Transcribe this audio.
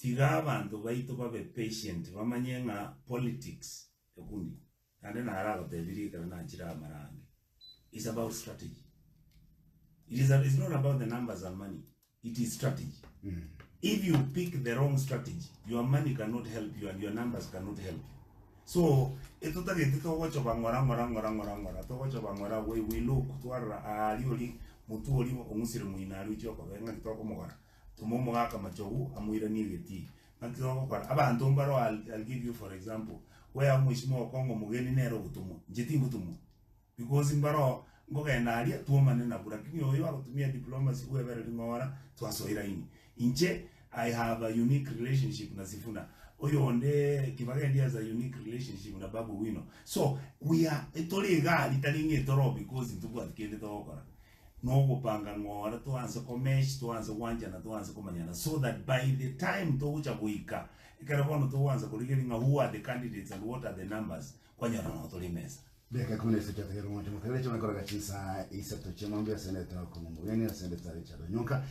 Tiga abanto baito babe patient bamanye ng'a politics ekundi naende naragotebirie ekero nachire amarange is about strategy. It is, it's not about the numbers and money, it is strategy. If you pick the wrong strategy, your money cannot help you and your numbers cannot help you. So, etotagete togochoba ng'ora ng'ora ng'ora ng'ora ng'ora togochoba ng'ora we, we look twarora aria ori motwe ori ong'usire moino aria ochia okoba ng'aki tokomogora Toma omogaka machogu amoiranie egetii. Naki togokora? Abanto mbaro I'll, I'll give you for example, where omweshimiwa okong'a omogeni nere ogotomwa, inche tingotomwa. Because mbaro nkogenda aria twomane nabwo lakini oyo agotumia diplomacy bwebereri ng'ora twasoa elaini. Inche I have a unique relationship na Sifuna, oyonde Kibagendi has a unique relationship na Babu Owino. So we are tore iga aria tari ng'a etoro because ntobwati kende togokora. Nogopanga ng'ora toanse komesh, toanse gwanchana, toanse komanyana so that by the time togocha goika ekero bono togoansa korigereria ng'a who are the candidates and what are the numbers, kwanyora noo tore emesa. Dakika ikomi na isato chiategerwe mwanche motegerere chiome korega chinsa isato chia mambia ase endeto ya okomomogeni ase endeto ya Richard Onyonka.